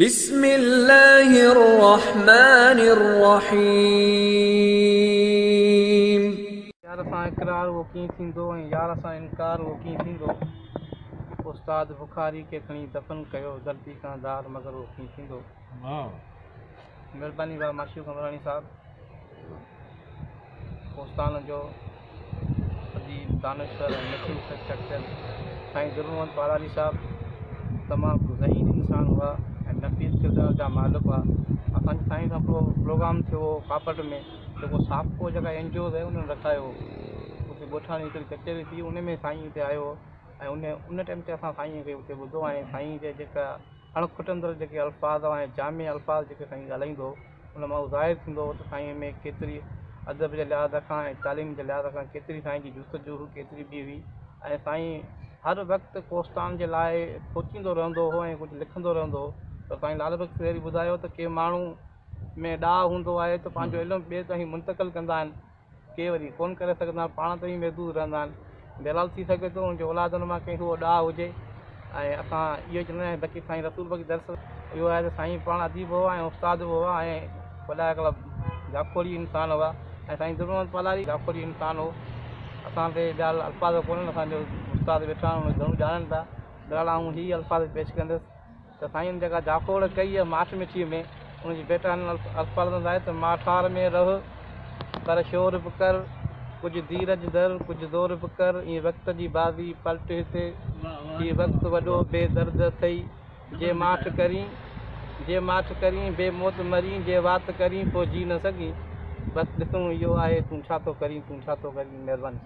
بسم الله الرحمن الرحيم. يار سان اقرار اهو ڪيئن ٿيندو ۽ يار سان انڪار اهو ڪيئن ٿيندو. استاد بخاري کي کڻي دفن ڪيو ڌرتي کان ڌار مگر اهو ڪيئن ٿيندو. مھرباني ڀاء معشوق عمراڻي صاحب ڪوستان جو اديب دانشور ۽ نفيس شخصيت سائين در محمد پالاري صاحب تمام ذهين انسان هئا ۽ نفيس ڪردار جا مالڪ هئا. اسان جو سائين سان پروگرام ٿيو هو ڪاپٽ ۾ جيڪو سافڪو جيڪا اين جي اوز آهي انهن رکايو هو اتي ڳوٺاڻي هڪڙي ڪچهري ٿي ان ۾ سائين اتي آيو هو ۽ ان ان ٽائيم تي اسان سائين کي اتي ٻڌو ۽ سائين جي جيڪا اڻ کٽندڙ جيڪي الفاظ ۽ جامع الفاظ جيڪي سائين ڳالهائيندو هو ان مان اهو ظاهر ٿيندو هو ته سائين ۾ ڪيتري ادب جي لحاظ کان ۽ تعليم جي لحاظ کان ڪيتري سائين جي جستجو هئي ڪيتري ٻي هئي ۽ سائين هر وقت ڪوستان جي لاء سوچيندو رهندو هو ۽ ڪجهه لکندو رهندو هو ته سائين لال بخش سهيري ٻڌايو ته ڪي ماڻهو ۾ ڏاء هوندو آهي ته پنهنجو علم ٻئي تائين منتقل ڪندا آهن ڪي وري ڪونه ڪري سگهندا آهن، پاڻ تائين محدود رهندا آهن. بهرحال ٿي سگهي ٿو ان جي اولادن مان ڪنهن کي اهو ڏاء هجي ۽ اسان اهو چوندا آهيون باقي سائين رسول بخش درس اهو آهي ته سائين پاڻ اديب هئا ۽ استاد به هئا ۽ وڏا هڪڙا جاکوڙي انسان هئا ۽ سائين در محمد پالاري جاکوڙي انسان هو. اسان تي ٻيا الفاظ ڪونهن اسان جو استاد ويٺا آهن اهي گهڻو ڄاڻن ٿا. بهرحال آئون هي الفاظ پيش ڪندس. ته سائين جيڪا جاکوڙ ڪئي آهي ماٺ مٺيء ۾ ان جي ڀيٽ هنن الفاظن سان آهي ته ماٺار ۾ رهه پر شور به ڪر، ڪجهه ڌيرج ڌر، ڪجهه زور به ڪر، اي وقت جي بازي پلٽ هتي، هي وقت وڏو بي درد اٿئي، جي ماٺ ڪرين، جي ماٺ ڪرين بي موت مرين، جي وات ڪرين پوء جي نه سگهين، بس ڏسڻو اهو آهي تون ڇا ٿو ڪرين، تون ڇا ٿو ڪرين. مهرباني.